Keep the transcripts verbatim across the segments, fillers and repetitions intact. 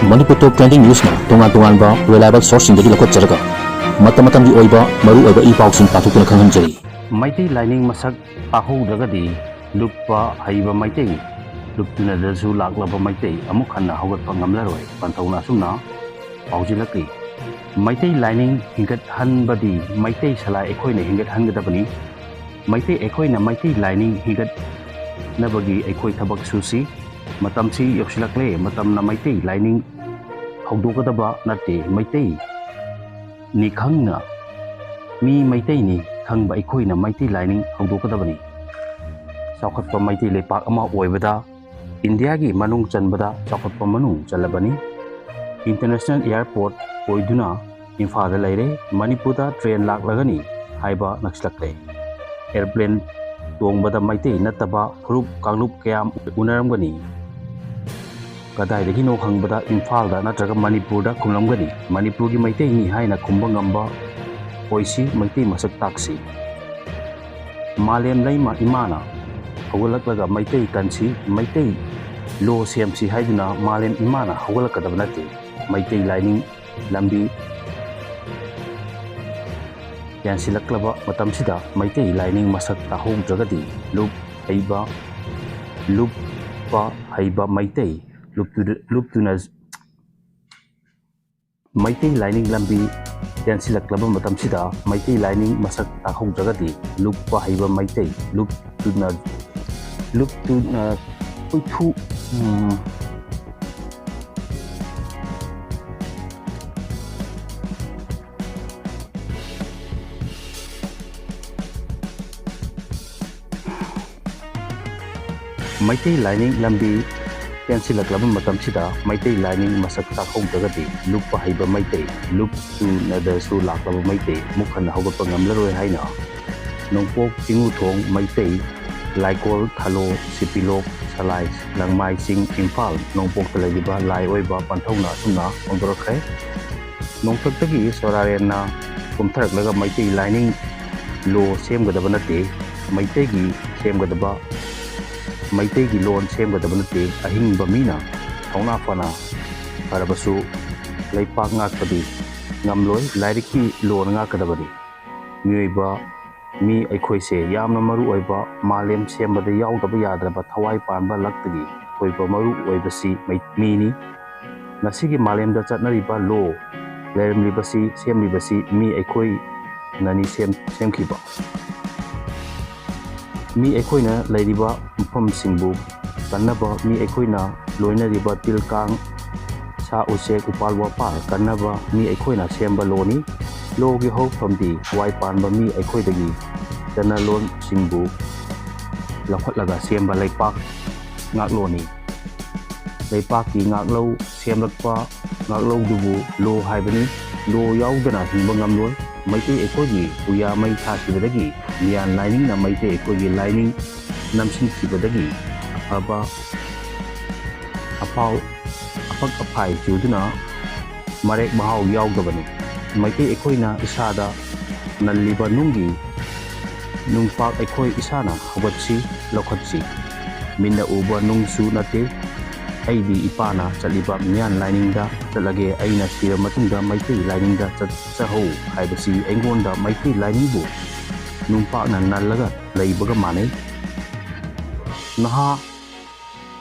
ꯃꯅꯤꯄꯨꯔ ꯇꯣꯞ trending ꯅ꯭ꯌꯨꯁꯅ ꯇꯣꯉꯥꯟ ꯇꯣꯉꯥꯟꯕ reliable ꯁꯣꯔꯁꯁꯤꯡꯗꯒꯤ ꯂꯧꯈꯠꯆꯔꯒ ꯃꯇꯝ ꯃꯇꯝꯒꯤ ꯑꯣꯏꯕ ꯃꯔꯨ ꯑꯣꯏꯕ ꯏ ꯄꯥꯎꯁꯤꯡ ꯄꯥꯊꯣꯛꯇꯨꯅ ꯈꯪꯍꯟꯖꯔꯤ꯫ ꯃꯩꯇꯩ ꯂꯥꯏꯅꯤꯡ ꯃꯁꯛ ꯇꯥꯛꯍꯧꯗ꯭ꯔꯒꯗꯤ ꯂꯨꯞꯄ ꯍꯩꯕ ꯃꯩꯇꯩ, ꯂꯨꯞꯇꯨꯅꯗꯁꯨ ꯂꯥꯛꯂꯕ ꯃꯩꯇꯩ ꯑꯃꯨꯛ ꯍꯟꯅ ꯍꯧꯒꯠꯄ ꯉꯝꯂꯔꯣꯏ꯫ ꯄꯟꯊꯧꯅ ꯑꯁꯨꯝꯅ ꯄꯥꯎꯖꯤꯜꯂꯛꯂꯤ꯫ ꯃꯩꯇꯩ ꯂꯥꯏꯅꯤꯡ ꯍꯤꯡꯒꯠꯍꯟꯕꯗꯤ ꯃꯩꯇꯩ ꯁꯂꯥꯏ ꯑꯩꯈꯣꯏꯅ ꯍꯤꯡꯒꯠꯍꯟꯒꯗꯕꯅꯤ꯫ ꯃꯩꯇꯩ ꯑꯩꯈꯣꯏꯅ ꯃꯩꯇꯩ ꯂꯥꯏꯅꯤꯡ ꯍꯤꯡꯒꯠꯅꯕꯒꯤ ꯑꯩꯈꯣꯏ ꯊꯕꯛ ꯁꯨꯁꯤ꯫ ꯃꯇꯝꯁꯤ ꯌꯧꯁꯤꯜꯂꯛꯂꯦ꯫ ꯃꯇꯝꯅ ꯃꯩꯇꯩ ꯂꯥꯏꯅꯤꯡ ꯍꯧꯗꯣꯛꯀꯗꯕ ꯅꯠꯇꯦ꯫ ꯃꯩꯇꯩ ꯅꯤ ꯈꯪꯅ ꯃꯤ ꯃꯩꯇꯩꯅꯤ ꯈꯪꯕ ꯑꯩꯈꯣꯏꯅ ꯃꯩꯇꯩ ꯂꯥꯏꯅꯤꯡ ꯍꯧꯗꯣꯛꯀꯗꯕꯅꯤ꯫ ꯆꯥꯎꯈꯠꯄ ꯃꯩꯇꯩ ꯂꯩꯄꯥꯛ ꯑꯃ ꯑꯣꯏꯕꯗ ꯏꯟꯗꯤꯌꯥꯒꯤ ꯃꯅꯨꯡ ꯆꯟꯕꯗ ꯆꯥꯎꯈꯠꯄ ꯃꯅꯨꯡ ꯆꯜꯂꯕꯅꯤ꯫ ꯏꯟꯇꯔꯅꯦꯁꯅꯦꯜ ꯑꯦꯌꯥꯔꯄꯣꯔꯠ ꯑꯣꯏꯗꯨꯅ ꯏꯝꯐꯥꯜꯗ ꯂꯩꯔꯦ꯫ ꯃꯅꯤꯄꯨꯔꯗ ꯇ꯭ꯔꯦꯟ ꯂꯥꯛꯂꯒꯅꯤ ꯍꯥꯏꯕ ꯅꯛꯁꯤꯜꯂꯛꯂꯦ꯫ ꯑꯦꯔꯣꯄ꯭ꯂꯦꯟ ꯇꯣꯡꯕꯗ ꯃꯩꯇꯩ ꯅꯠꯇꯕ ꯐꯨꯔꯨꯞ ꯀꯥꯡꯂꯨꯞ ꯀꯌꯥꯝ ꯎꯅꯔꯝꯒꯅꯤ꯫ ꯀꯗꯥꯏꯗꯒꯤꯅꯣ ꯍꯪꯕꯗ ꯏꯝꯐꯥꯜꯗ ꯅꯠꯇ꯭ꯔꯒ ꯃꯅꯤꯄꯨꯔꯗ ꯈꯨꯝꯂꯝꯒꯅꯤ꯫ ꯃꯅꯤꯄꯨꯔꯒꯤ ꯃꯩꯇꯩꯅꯤ ꯍꯥꯏꯅ ꯈꯨꯝꯕ ꯉꯝꯕ ꯑꯣꯏꯁꯤ꯫ ꯃꯩꯇꯩ ꯃꯁꯛ ꯇꯥꯛꯁꯤ꯫ ꯃꯥꯂꯦꯝ ꯂꯩꯃ ꯏꯃꯥꯅ ꯍꯧꯒꯠꯂꯛꯂꯒ ꯃꯩꯇꯩ ꯀꯟꯁꯤ, ꯃꯩꯇꯩ ꯂꯣ ꯁꯦꯝꯁꯤ ꯍꯥꯏꯗꯨꯅ ꯃꯥꯂꯦꯝ ꯏꯃꯥꯅ ꯍꯧꯒꯠꯂꯛꯀꯗꯕ ꯅꯠꯇꯦ꯫ ꯃꯩꯇꯩ ꯂꯥꯏꯅꯤꯡ ꯂꯝꯕꯤ ꯌꯥꯟꯁꯤꯜꯂꯛꯂꯕ ꯃꯇꯝꯁꯤꯗ ꯃꯩꯇꯩ ꯂꯥꯏꯅꯤꯡ ꯃꯁꯛ ꯇꯥꯍꯧꯗ꯭ꯔꯒꯗꯤ ꯂꯨꯞ ꯍꯩꯕ, ꯂꯨꯞꯄ ꯍꯩꯕ ꯃꯩꯇꯩ ꯂꯨꯞꯇꯨ-, ꯂꯨꯞꯇꯨꯅ ꯃꯩꯇꯩ ꯂꯥꯏꯅꯤꯡ ꯂꯝꯕꯤ ꯇꯦꯟꯁꯤꯜꯂꯛꯂꯕ ꯃꯇꯝꯁꯤꯗ ꯃꯩꯇꯩ ꯂꯥꯏꯅꯤꯡ ꯃꯁꯛ ꯇꯥꯛꯍꯧꯗ꯭ꯔꯒꯗꯤ ꯂꯨꯞꯄ ꯍꯩꯕ ꯃꯩꯇꯩ ꯂꯨꯞꯇꯨꯅ, ꯂꯨꯞꯇꯨꯅ ꯎꯏꯊꯨ-, ꯎꯝ, ꯃꯩꯇꯩ ꯂꯥꯏꯅꯤꯡ ꯂꯝꯕꯤ ꯇꯦꯟꯁꯤꯜꯂꯛꯂꯕ ꯃꯇꯝꯁꯤꯗ ꯃꯩꯇꯩ ꯂꯥꯏꯅꯤꯡ ꯃꯁꯛ ꯇꯥꯛꯍꯧꯗ꯭ꯔꯒꯗꯤ ꯂꯨꯞꯄ ꯍꯩꯕ ꯃꯩꯇꯩ, ꯂꯨꯞꯇꯨꯅꯗꯁꯨ ꯂꯥꯛꯂꯕ ꯃꯩꯇꯩ ꯑꯃꯨꯛ ꯍꯟꯅ ꯍꯧꯒꯠꯄ ꯉꯝꯂꯔꯣꯏ ꯍꯥꯏꯅ ꯅꯣꯡꯄꯣꯛ ꯆꯤꯡꯉꯨꯊꯣꯡ ꯃꯩꯇꯩ ꯂꯥꯏꯀꯣꯜ, ꯊꯥꯂꯣ, ꯁꯤꯄꯤꯂꯣꯛ, ꯁꯂꯥꯏ, ꯂꯪꯃꯥꯏ ꯆꯤꯡ, ꯏꯝꯐꯥꯜ ꯅꯣꯡꯄꯣꯛꯇ ꯂꯩꯔꯤꯕ ꯂꯥꯏ ꯑꯣꯏꯕ ꯄꯟꯊꯧꯅ ꯑꯁꯨꯝꯅ ꯐꯣꯡꯗꯣꯔꯛꯈ꯭ꯔꯦ꯫ ꯅꯣꯡꯊꯛꯇꯒꯤ ꯁꯣꯔꯥꯔꯦꯟꯅ ꯀꯨꯝꯊꯔꯛꯂꯒ ꯃꯩꯇꯩ ꯂꯥꯏꯅꯤꯡ ꯂꯣ ꯁꯦꯝꯒꯗꯕ ꯅꯠꯇꯦ, ꯃꯩꯇꯩꯒꯤ ꯁꯦꯝꯒꯗꯕ, ꯃꯩꯇꯩꯒꯤ ꯂꯣꯟ ꯁꯦꯝꯒꯗꯕ ꯅꯠꯇꯦ꯫ ꯑꯍꯤꯡꯕ ꯃꯤꯅ ꯊꯧꯅꯥ ꯐꯅ ꯐꯔꯕꯁꯨ ꯂꯩꯄꯥꯛ ꯉꯥꯛꯄꯗꯤ ꯉꯝꯂꯣꯏ꯫ ꯂꯥꯏꯔꯤꯛꯀꯤ ꯂꯣꯟ ꯉꯥꯛꯀꯗꯕꯅꯤ꯫ ꯃꯤꯑꯣꯏꯕ, ꯃꯤ ꯑꯩꯈꯣꯏꯁꯦ ꯌꯥꯝꯅ ꯃꯔꯨ ꯑꯣꯏꯕ, ꯃꯥꯂꯦꯝ ꯁꯦꯝꯕꯗ ꯌꯥꯎꯗꯕ ꯌꯥꯗ꯭ꯔꯕ ꯊꯋꯥꯏ ꯄꯥꯟꯕ ꯂꯛꯇꯒꯤ ꯑꯣꯏꯕ ꯃꯔꯨ ꯑꯣꯏꯕꯁꯤ ꯃꯩ-, ꯃꯤꯅꯤ꯫ ꯉꯁꯤꯒꯤ ꯃꯥꯂꯦꯝꯗ ꯆꯠꯅꯔꯤꯕ ꯂꯣ ꯂꯩꯔꯝꯂꯤꯕꯁꯤ, ꯁꯦꯝꯂꯤꯕꯁꯤ ꯃꯤ ꯑꯩꯈꯣꯏꯅꯅꯤ ꯁꯦꯝ-, ꯁꯦꯝꯈꯤꯕ꯫ ꯃꯤ ꯑꯩꯈꯣꯏꯅ ꯂꯩꯔꯤꯕ ꯃꯐꯝꯁꯤꯡꯕꯨ ꯀꯟꯅꯕ, ꯃꯤ ꯑꯩꯈꯣꯏꯅ ꯂꯣꯏꯅꯔꯤꯕ ꯇꯤꯜ ꯀꯥꯡ, ꯁꯥ ꯎꯆꯦꯛ, ꯎꯄꯥꯜ ꯋꯥꯄꯥꯜ ꯀꯟꯅꯕ ꯃꯤ ꯑꯩꯈꯣꯏꯅ ꯁꯦꯝꯕ ꯂꯣꯅꯤ꯫ ꯂꯣꯒꯤ ꯍꯧꯔꯛꯐꯝꯗꯤ ꯊꯋꯥꯏ ꯄꯥꯟꯕ ꯃꯤ ꯑꯩꯈꯣꯏꯗꯒꯤ ꯆꯠꯅꯂꯣꯟꯁꯤꯡꯕꯨ ꯂꯧꯈꯠꯂꯒ ꯁꯦꯝꯕ ꯂꯩꯄꯥꯛ ꯉꯥꯛꯂꯣꯅꯤ꯫ ꯂꯩꯄꯥꯛꯀꯤ ꯉꯥꯛꯂꯧ ꯁꯦꯝꯂꯛꯄ ꯉꯥꯛꯂꯧꯗꯨꯕꯨ ꯂꯣ ꯍꯥꯏꯕꯅꯤ꯫ ꯂꯣ ꯌꯥꯎꯗꯅ ꯍꯤꯡꯕ ꯉꯝꯂꯣꯏ꯫ ꯃꯩꯇꯩ ꯑꯩꯈꯣꯏꯒꯤ ꯄꯨꯌꯥ ꯃꯩ ꯊꯥꯈꯤꯕꯗꯒꯤ, ꯃꯤꯌꯥꯟ ꯂꯥꯏꯅꯤꯡꯅ ꯃꯩꯇꯩ ꯑꯩꯈꯣꯏꯒꯤ ꯂꯥꯏꯅꯤꯡ ꯅꯝꯁꯤꯟꯈꯤꯕꯗꯒꯤ ꯑꯐꯕ ꯑꯐꯥꯎ-, ꯑꯐꯛ ꯑꯐꯥꯏ ꯆꯨꯗꯨꯅ ꯃꯔꯦꯛ ꯃꯍꯥꯎ ꯌꯥꯎꯗꯕꯅꯤ꯫ ꯃꯩꯇꯩ ꯑꯩꯈꯣꯏꯅ ꯏꯁꯥꯗ ꯅꯜꯂꯤꯕ ꯅꯨꯡꯒꯤ ꯅꯨꯡꯄꯥꯛ ꯑꯩꯈꯣꯏ ꯏꯁꯥꯅ ꯍꯧꯒꯠꯁꯤ, ꯂꯧꯈꯠꯁꯤ꯫ ꯃꯤꯠꯅ ꯎꯕ ꯅꯨꯡꯁꯨ ꯅꯠꯇꯦ꯫ ꯑꯩꯗꯤ ꯏꯄꯥꯅ ꯆꯠꯂꯤꯕ ꯃꯤꯌꯥꯟ ꯂꯥꯏꯅꯤꯡꯗ ꯆꯠꯂꯒꯦ, ꯑꯩꯅ ꯁꯤꯔ ꯃꯇꯨꯡꯗ ꯃꯩꯇꯩ ꯂꯥꯏꯅꯤꯡꯗ ꯆꯠꯆꯍꯧ ꯍꯥꯏꯕꯁꯤ ꯑꯩꯉꯣꯟꯗ ꯃꯩꯇꯩ ꯂꯥꯏꯅꯤꯡꯕꯨ ꯅꯨꯡꯄꯥꯛꯅ ꯅꯜꯂꯒ ꯂꯩꯕꯒ ꯃꯥꯟꯅꯩ꯫ ꯅꯍꯥ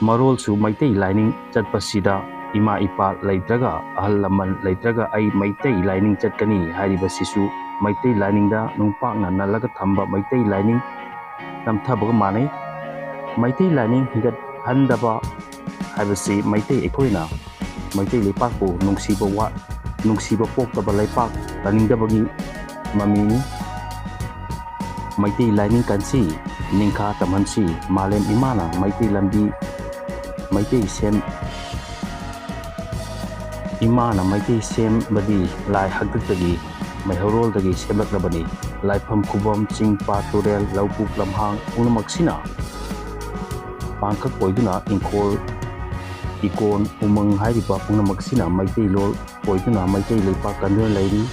ꯃꯔꯣꯜꯁꯨ ꯃꯩꯇꯩ ꯂꯥꯏꯅꯤꯡ ꯆꯠꯄꯁꯤꯗ ꯏꯃꯥ ꯏꯄꯥ ꯂꯩꯇ꯭ꯔꯒ, ꯑꯍꯜ ꯂꯃꯟ ꯂꯩꯇ꯭ꯔꯒ ꯑꯩ ꯃꯩꯇꯩ ꯂꯥꯏꯅꯤꯡ ꯆꯠꯀꯅꯤ ꯍꯥꯏꯔꯤꯕꯁꯤꯁꯨ ꯃꯩꯇꯩ ꯂꯥꯏꯅꯤꯡꯗ ꯅꯨꯡꯄꯥꯛꯅ ꯅꯜꯂꯒ ꯊꯝꯕ ꯃꯩꯇꯩ ꯂꯥꯏꯅꯤꯡ ꯅꯝꯊꯕꯒ ꯃꯥꯟꯅꯩ꯫ ꯃꯩꯇꯩ ꯂꯥꯏꯅꯤꯡ ꯍꯤꯡꯒꯠꯍꯟꯗꯕ ꯍꯥꯏꯕꯁꯤ ꯃꯩꯇꯩ ꯑꯩꯈꯣꯏꯅ ꯃꯩꯇꯩ ꯂꯩꯄꯥꯛꯄꯨ ꯅꯨꯡꯁꯤꯕ ꯋꯥ-, ꯅꯨꯡꯁꯤꯕ ꯄꯣꯛꯇꯕ ꯂꯩꯄꯥꯛ ꯇꯥꯅꯤꯡꯗꯕꯒꯤ ꯃꯃꯤꯅꯤ꯫ ꯃꯩꯇꯩ ꯂꯥꯏꯅꯤꯡ ꯀꯟꯁꯤ, ꯅꯤꯡꯈꯥ ꯇꯝꯍꯟꯁꯤ꯫ ꯃꯥꯂꯦꯝ ꯏꯃꯥꯅ ꯃꯩꯇꯩ ꯂꯝꯕꯤ, ꯃꯩꯇꯩ ꯁꯦꯝ-, ꯏꯃꯥꯅ ꯃꯩꯇꯩ ꯁꯦꯝꯕꯗꯤ ꯂꯥꯏ ꯍꯥꯛꯇꯛꯇꯒꯤ, ꯃꯩꯍꯧꯔꯣꯜꯗꯒꯤ ꯁꯦꯝꯂꯛꯂꯕꯅꯤ꯫ ꯂꯥꯏꯐꯝ ꯈꯨꯕꯝ, ꯆꯤꯡ, ꯄꯥꯠ, ꯇꯨꯔꯦꯜ, ꯂꯧꯕꯨꯛ, ꯂꯝꯍꯥꯡ ꯄꯨꯝꯅꯃꯛꯁꯤꯅ ꯄꯥꯡꯈꯛ ꯑꯣꯏꯗꯨꯅ ꯏꯪꯈꯣꯜ, ꯏꯀꯣꯟ, ꯎꯃꯪ ꯍꯥꯏꯔꯤꯕ ꯄꯨꯝꯅꯃꯛꯁꯤꯅ ꯃꯩꯇꯩꯂꯣꯟ ꯑꯣꯏꯗꯨꯅ ꯃꯩꯇꯩ ꯂꯩꯄꯥꯛ ꯀꯟꯗꯨꯅ ꯂꯩꯔꯤ꯫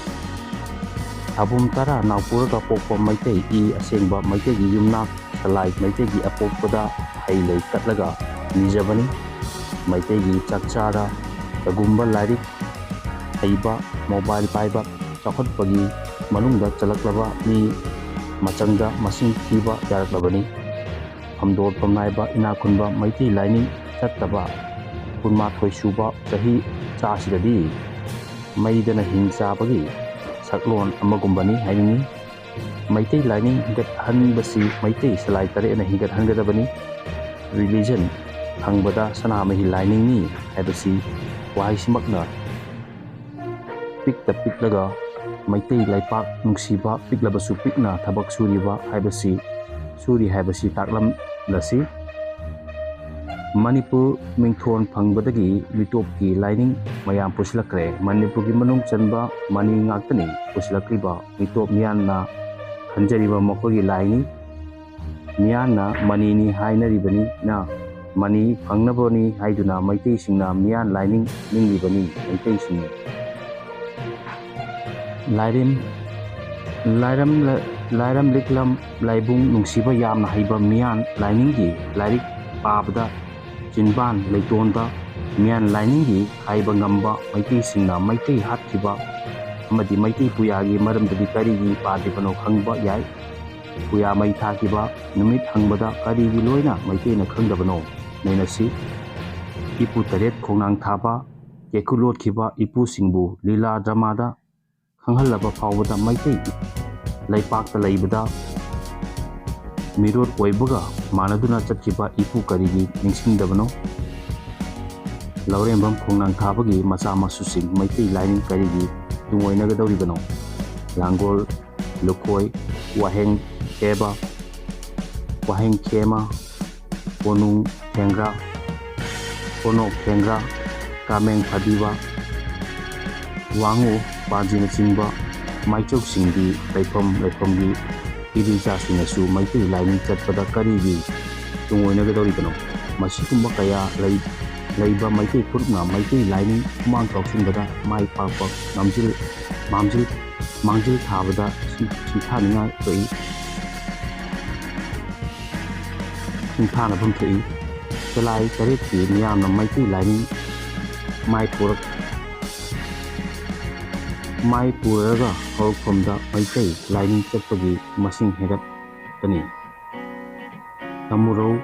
ꯊꯥꯕꯨꯝ ꯇꯔꯥ ꯅꯥꯎꯄꯨꯔꯒ ꯄꯣꯛꯄ ꯃꯩꯇꯩ ꯏ ꯑꯁꯦꯡꯕ ꯃꯩꯇꯩꯒꯤ ꯌꯨꯝꯅꯥꯛ ꯁꯂꯥꯏ ꯃꯩꯇꯩꯒꯤ ꯑꯄꯣꯛꯄꯗ ꯍꯩ ꯂꯩ ꯀꯠꯂꯒ ꯅꯤꯖꯕꯅꯤ꯫ ꯃꯩꯇꯩꯒꯤ ꯆꯥꯛ ꯆꯥꯔ ꯀꯒꯨꯝꯕ ꯂꯥꯏꯔꯤꯛ ꯍꯩꯕ, ꯃꯣꯕꯥꯏꯜ ꯄꯥꯏꯕ ꯆꯥꯎꯈꯠꯄꯒꯤ ꯃꯅꯨꯡꯗ ꯆꯜꯂꯛꯂꯕ ꯃꯤ ꯃꯆꯪꯗ ꯃꯁꯤꯡ ꯊꯤꯕ ꯌꯥꯔꯛꯂꯕꯅꯤ꯫ ꯐꯝꯗꯣꯔꯐꯝ ꯅꯥꯏꯕ ꯏꯅꯥꯛ ꯈꯨꯟꯕ ꯃꯩꯇꯩ ꯂꯥꯏꯅꯤꯡ ꯆꯠꯇꯕ ꯀꯨꯟꯃꯥꯊꯣꯏ ꯁꯨꯕ ꯆꯍꯤ ꯆꯥꯁꯤꯗꯗꯤ ꯃꯩꯗꯅ ꯍꯤꯡ ꯆꯥꯕꯒꯤ ꯁꯛꯂꯣꯟ ꯑꯃꯒꯨꯝꯕꯅꯤ ꯍꯥꯏꯅꯤꯡꯏ꯫ ꯃꯩꯇꯩ ꯂꯥꯏꯅꯤꯡ ꯍꯤꯡꯒꯠꯍꯟꯕꯁꯤ ꯃꯩꯇꯩ ꯁꯂꯥꯏ ꯇꯔꯦꯠꯅ ꯍꯤꯡꯒꯠꯍꯟꯒꯗꯕꯅꯤ꯫ ꯔꯤꯂꯤꯖꯟ ꯍꯪꯕꯗ ꯁꯅꯥꯃꯍꯤ ꯂꯥꯏꯅꯤꯡꯅꯤ ꯍꯥꯏꯕꯁꯤ ꯋꯥꯍꯩꯁꯤꯃꯛꯅ ꯄꯤꯛꯇ ꯄꯤꯛꯂꯒ ꯃꯩꯇꯩ ꯂꯩꯄꯥꯛ ꯅꯨꯡꯁꯤꯕ ꯄꯤꯛꯂꯕꯁꯨ ꯄꯤꯛꯅ ꯊꯕꯛ ꯁꯨꯔꯤꯕ ꯍꯥꯏꯕꯁꯤ, ꯁꯨꯔꯤ ꯍꯥꯏꯕꯁꯤ ꯇꯥꯛꯂꯝꯂꯁꯤ꯫ ꯃꯅꯤꯄꯨꯔ ꯃꯤꯡꯊꯣꯟ ꯐꯪꯕꯗꯒꯤ ꯃꯤꯇꯣꯞꯀꯤ ꯂꯥꯏꯅꯤꯡ ꯃꯌꯥꯝ ꯄꯨꯁꯤꯜꯂꯛꯈ꯭ꯔꯦ꯫ ꯃꯅꯤꯄꯨꯔꯒꯤ ꯃꯅꯨꯡ ꯆꯟꯕ ꯃꯅꯤ ꯉꯥꯛꯇꯅꯤ ꯄꯨꯁꯤꯜꯂꯛꯂꯤꯕ ꯃꯤꯇꯣꯞ ꯃꯤꯌꯥꯟꯅ ꯈꯟꯖꯔꯤꯕ ꯃꯈꯣꯏꯒꯤ ꯂꯥꯏꯅꯤ꯫ ꯃꯤꯌꯥꯟꯅ ꯃꯅꯤꯅꯤ ꯍꯥꯏꯅꯔꯤꯕꯅꯤꯅ ꯃꯅꯤ ꯐꯪꯅꯕꯅꯤ ꯍꯥꯏꯗꯨꯅ ꯃꯩꯇꯩꯁꯤꯡꯅ ꯃꯤꯌꯥꯟ ꯂꯥꯏꯅꯤꯡ ꯅꯤꯡꯂꯤꯕꯅꯤ꯫ ꯃꯩꯇꯩꯁꯤꯡꯅ ꯂꯥꯏꯔꯦꯝ ꯂꯥꯏꯔꯝ ꯂꯥꯏꯔꯝ ꯂꯤꯛꯂꯝ ꯂꯥꯏꯕꯨꯡ ꯅꯨꯡꯁꯤꯕ ꯌꯥꯝꯅ ꯍꯩꯕ ꯃꯤꯌꯥꯟ ꯂꯥꯏꯅꯤꯡꯒꯤ ꯂꯥꯏꯔꯤꯛ ꯄꯥꯕꯗ ꯆꯤꯟꯕꯥꯟ ꯂꯩꯇꯣꯟꯗ ꯃꯤꯌꯥꯟ ꯂꯥꯏꯅꯤꯡꯒꯤ ꯍꯥꯏꯕ ꯉꯝꯕ ꯃꯩꯇꯩꯁꯤꯡꯅ ꯃꯩꯇꯩ ꯍꯥꯠꯈꯤꯕ ꯑꯃꯗꯤ ꯃꯩꯇꯩ ꯄꯨꯌꯥꯒꯤ ꯃꯔꯝꯗꯗꯤ ꯀꯔꯤꯒꯤ ꯄꯥꯗ꯭ꯔꯤꯕꯅꯣ ꯈꯪꯕ ꯌꯥꯏ꯫ ꯄꯨꯌꯥ ꯃꯩ ꯊꯥꯈꯤꯕ ꯅꯨꯃꯤꯠ ꯍꯪꯕꯗ ꯀꯔꯤꯒꯤ ꯂꯣꯏꯅ ꯃꯩꯇꯩꯅ ꯈꯪꯗꯕꯅꯣ? ꯅꯩꯅꯁꯤ꯫ ꯏꯄꯨ ꯇꯔꯦꯠ ꯈꯣꯡꯅꯥꯡ ꯊꯥꯕ, ꯀꯦꯀꯨ ꯂꯣꯠꯈꯤꯕ ꯏꯄꯨꯁꯤꯡꯕꯨ ꯂꯤꯂꯥ ꯗ꯭ꯔꯃꯥꯗ ꯈꯪꯍꯜꯂꯕ ꯐꯥꯎꯕꯗ ꯃꯩꯇꯩ ꯂꯩꯄꯥꯛꯇ ꯂꯩꯕꯗ ꯃꯤꯔꯣꯠ ꯑꯣꯏꯕꯒ ꯃꯥꯟꯅꯗꯨꯅ ꯆꯠꯈꯤꯕ ꯏꯄꯨ ꯀꯔꯤꯒꯤ ꯅꯤꯡꯁꯤꯡꯗꯕꯅꯣ? ꯂꯧꯔꯦꯝꯕꯝ ꯈꯣꯡꯅꯥꯡ ꯊꯥꯕꯒꯤ ꯃꯆꯥ ꯃꯁꯨꯁꯤꯡ ꯃꯩꯇꯩ ꯂꯥꯏꯅꯤꯡ ꯀꯔꯤꯒꯤ ꯇꯨꯡꯑꯣꯏꯅꯒꯗꯧꯔꯤꯕꯅꯣ? ꯂꯥꯡꯒꯣꯜ, ꯂꯨꯈꯣꯏ, ꯋꯥꯍꯦꯡ ꯈꯦꯕ, ꯋꯥꯍꯦꯡ ꯈꯦꯃ, ꯀꯣꯅꯨꯡ ꯊꯦꯡꯒ꯭ꯔꯥ, ꯀꯣꯅꯣꯛ ꯊꯦꯡꯒ꯭ꯔꯥ, ꯀꯥꯃꯦꯡ ꯐꯗꯤꯋꯥ, ꯋꯥꯉꯨ, ꯄꯥꯟꯖꯤꯅꯆꯤꯡꯕ ꯃꯥꯏꯆꯧꯁꯤꯡꯒꯤ ꯂꯩꯐꯝ ꯂꯩꯐꯝꯒꯤ ꯏꯔꯤꯆꯥꯁꯤꯡꯅꯁꯨ ꯃꯩꯇꯩ ꯂꯥꯏꯅꯤꯡ ꯆꯠꯄꯗ ꯀꯔꯤꯒꯤ ꯇꯨꯡꯑꯣꯏꯅꯒꯗꯧꯔꯤꯕꯅꯣ? ꯃꯁꯤꯒꯨꯝꯕ ꯀꯌꯥ ꯂꯩ-, ꯂꯩꯕ ꯃꯩꯇꯩ ꯐꯨꯔꯨꯞꯅ ꯃꯩꯇꯩ ꯂꯥꯏꯅꯤꯡ ꯈꯨꯃꯥꯡ ꯆꯥꯎꯁꯤꯟꯕꯗ ꯃꯥꯏ ꯄꯥꯛꯄ ꯉꯝꯖꯤꯜ-, ꯃꯥꯝꯖꯤꯜ-, ꯃꯥꯡꯖꯤꯜ ꯊꯥꯕꯗ ꯁꯤ-, ꯁꯤꯡꯊꯥꯅꯤꯡꯉꯥꯏ ꯊꯣꯛꯏ꯫ ꯁꯤꯡꯊꯥꯅꯐꯝ ꯊꯣꯛꯏ꯫ ꯆꯂꯥꯏ ꯇꯔꯦꯠꯀꯤ ꯃꯤꯌꯥꯝꯅ ꯃꯩꯇꯩ ꯂꯥꯏꯅꯤꯡ ꯃꯥꯏ ꯄꯨꯔꯛ-, ꯃꯥꯏ ꯄꯨꯔꯒ ꯍꯧꯔꯛꯐꯝꯗ ꯃꯩꯇꯩ ꯂꯥꯏꯅꯤꯡ ꯆꯠꯄꯒꯤ ꯃꯁꯤꯡ ꯍꯦꯟꯒꯠꯀꯅꯤ꯫ ꯇꯥꯃꯨꯔꯧ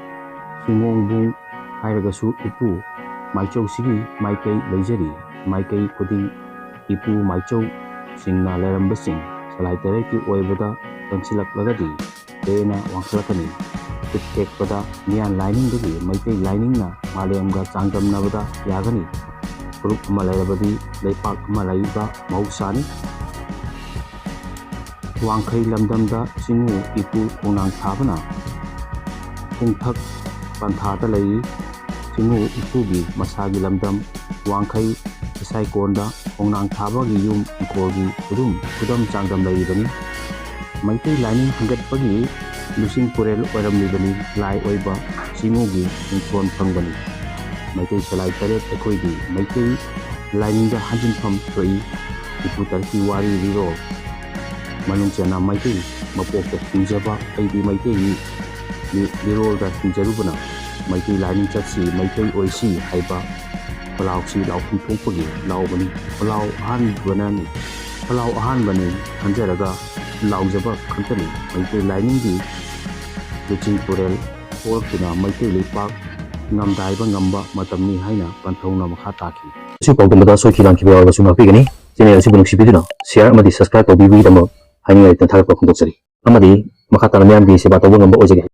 ꯁꯤꯡꯉꯣꯡꯕꯨꯡ ꯍꯥꯏꯔꯒꯁꯨ ꯏꯄꯨ ꯃꯥꯏꯆꯧꯁꯤꯒꯤ ꯃꯥꯏꯀꯩ ꯂꯩꯖꯔꯤ꯫ ꯃꯥꯏꯀꯩ ꯈꯨꯗꯤꯡ ꯏꯄꯨ ꯃꯥꯏꯆꯧꯁꯤꯡꯅ ꯂꯩꯔꯝꯕꯁꯤꯡ ꯁꯂꯥꯏ ꯇꯔꯦꯠꯀꯤ ꯑꯣꯏꯕꯗ ꯆꯪꯁꯤꯜꯂꯛꯂꯒꯗꯤ ꯍꯦꯟꯅ ꯋꯥꯡꯈꯠꯂꯛꯀꯅꯤ꯫ ꯈꯨꯠ ꯊꯦꯛꯄꯗ ꯃꯤꯌꯥꯟ ꯂꯥꯏꯅꯤꯡꯗꯒꯤ ꯃꯩꯇꯩ ꯂꯥꯏꯅꯤꯡꯅ ꯃꯥꯂꯦꯝꯒ ꯆꯥꯡꯗꯝꯅꯕꯗ ꯌꯥꯒꯅꯤ꯫ ꯐꯨꯔꯨꯞ ꯑꯃ ꯂꯩꯔꯕꯗꯤ ꯂꯩꯄꯥꯛ ꯑꯃ ꯂꯩꯕ ꯃꯍꯧꯁꯥꯅꯤ꯫ ꯋꯥꯡꯈꯩ ꯂꯝꯗꯝꯗ ꯆꯤꯡꯉꯨ ꯏꯄꯨ ꯈꯣꯡꯅꯥꯡ ꯊꯥꯕꯅ ꯆꯤꯡꯊꯛ ꯄꯟꯊꯥꯗ ꯂꯩꯔꯤ꯫ ꯆꯤꯡꯉꯨ ꯏꯄꯨꯒꯤ ꯃꯁꯥꯒꯤ ꯂꯝꯗꯝ ꯋꯥꯡꯈꯩ ꯏꯁꯥꯏꯀꯣꯟꯗ ꯈꯣꯡꯅꯥꯡ ꯊꯥꯕꯒꯤ ꯌꯨꯝ ꯏꯪꯈꯣꯜꯒꯤ ꯈꯨꯗꯨꯝ ꯈꯨꯗꯝ ꯆꯥꯡꯗꯝ ꯂꯩꯔꯤꯕꯅꯤ꯫ ꯃꯩꯇꯩ ꯂꯥꯏꯅꯤꯡ ꯍꯦꯟꯒꯠꯄꯒꯤ ꯂꯨꯆꯤꯡ ꯄꯨꯔꯦꯜ ꯑꯣꯏꯔꯝꯂꯤꯕꯅꯤ꯫ ꯂꯥꯏ ꯑꯣꯏꯕ ꯆꯤꯡꯉꯨꯒꯤ ꯃꯤꯡꯊꯣꯟ ꯐꯪꯕꯅꯤ꯫ ꯃꯩꯇꯩ ꯁꯂꯥꯏ ꯇꯔꯦꯠ ꯑꯩꯈꯣꯏꯒꯤ ꯃꯩꯇꯩ ꯂꯥꯏꯅꯤꯡꯗ ꯍꯟꯖꯤꯟꯐꯝ ꯊꯣꯛꯏ꯫ ꯏꯄꯨ ꯇꯔꯦꯠꯀꯤ ꯋꯥꯔꯤ ꯂꯤꯔꯣ꯫ ꯃꯅꯨꯡ ꯆꯟꯅ ꯃꯩꯇꯩ ꯃꯄꯣꯛꯇ ꯍꯤꯡꯖꯕ ꯑꯩꯗꯤ ꯃꯩꯇꯩꯅꯤ꯫ ꯂꯤ-, ꯂꯤꯔꯣꯜꯗ ꯍꯤꯡꯖꯔꯨꯕꯅ ꯃꯩꯇꯩ ꯂꯥꯏꯅꯤꯡ ꯆꯠꯁꯤ, ꯃꯩꯇꯩ ꯑꯣꯏꯁꯤ ꯍꯥꯏꯕ ꯈꯣꯜꯂꯥꯎꯁꯤ ꯂꯥꯎꯐꯝ ꯊꯣꯛꯄꯒꯤ ꯂꯥꯎꯕꯅꯤ꯫ ꯈꯣꯜꯂꯥꯎ ꯑꯍꯥꯟꯕꯅꯅꯤ, ꯈꯣꯜꯂꯥꯎ ꯑꯍꯥꯟꯕꯅꯤ ꯈꯟꯖꯔꯒ ꯂꯥꯎꯖꯕ ꯈꯛꯇꯅꯤ꯫ ꯃꯩꯇꯩ ꯂꯥꯏꯅꯤꯡꯒꯤ ꯂꯨꯆꯤꯡ ꯄꯨꯔꯦꯜ ꯍꯧꯔꯛꯇꯨꯅ ꯃꯩꯇꯩ ꯂꯩꯄꯥꯛ ꯉꯝꯗꯥꯏꯕ ꯉꯝꯕ ꯃꯇꯝꯅꯤ ꯍꯥꯏꯅ ꯄꯟꯊꯧꯅ ꯃꯈꯥ ꯇꯥꯈꯤ꯫ ꯑꯁꯤ ꯄꯥꯎꯗꯝꯕꯗ ꯁꯣꯏꯈꯤ ꯂꯥꯟꯈꯤꯕ ꯌꯥꯎꯔꯕꯁꯨ ꯉꯥꯛꯄꯤꯒꯅꯤ꯫ ꯆꯦꯅꯦꯜ ꯑꯁꯤꯕꯨ ꯅꯨꯡꯁꯤꯕꯤꯗꯨꯅ ꯁꯤꯌꯥꯔ ꯑꯃꯗꯤ ꯁꯕꯁꯀ꯭ꯔꯥꯏꯕ ꯇꯧꯕꯤꯕꯒꯤꯗꯃꯛ ꯍꯥꯏꯅꯤꯡꯉꯥꯏ ꯂꯩꯇꯅ ꯊꯥꯒꯠꯄ ꯐꯣꯡꯗꯣꯛꯆꯔꯤ꯫ ꯑꯃꯗꯤ ꯃꯈꯥ ꯇꯥꯅ ꯃꯤꯌꯥꯝꯒꯤ ꯁꯦꯕꯥ ꯇꯧꯕ ꯉꯝꯕ ꯑꯣꯏꯖꯒꯦ꯫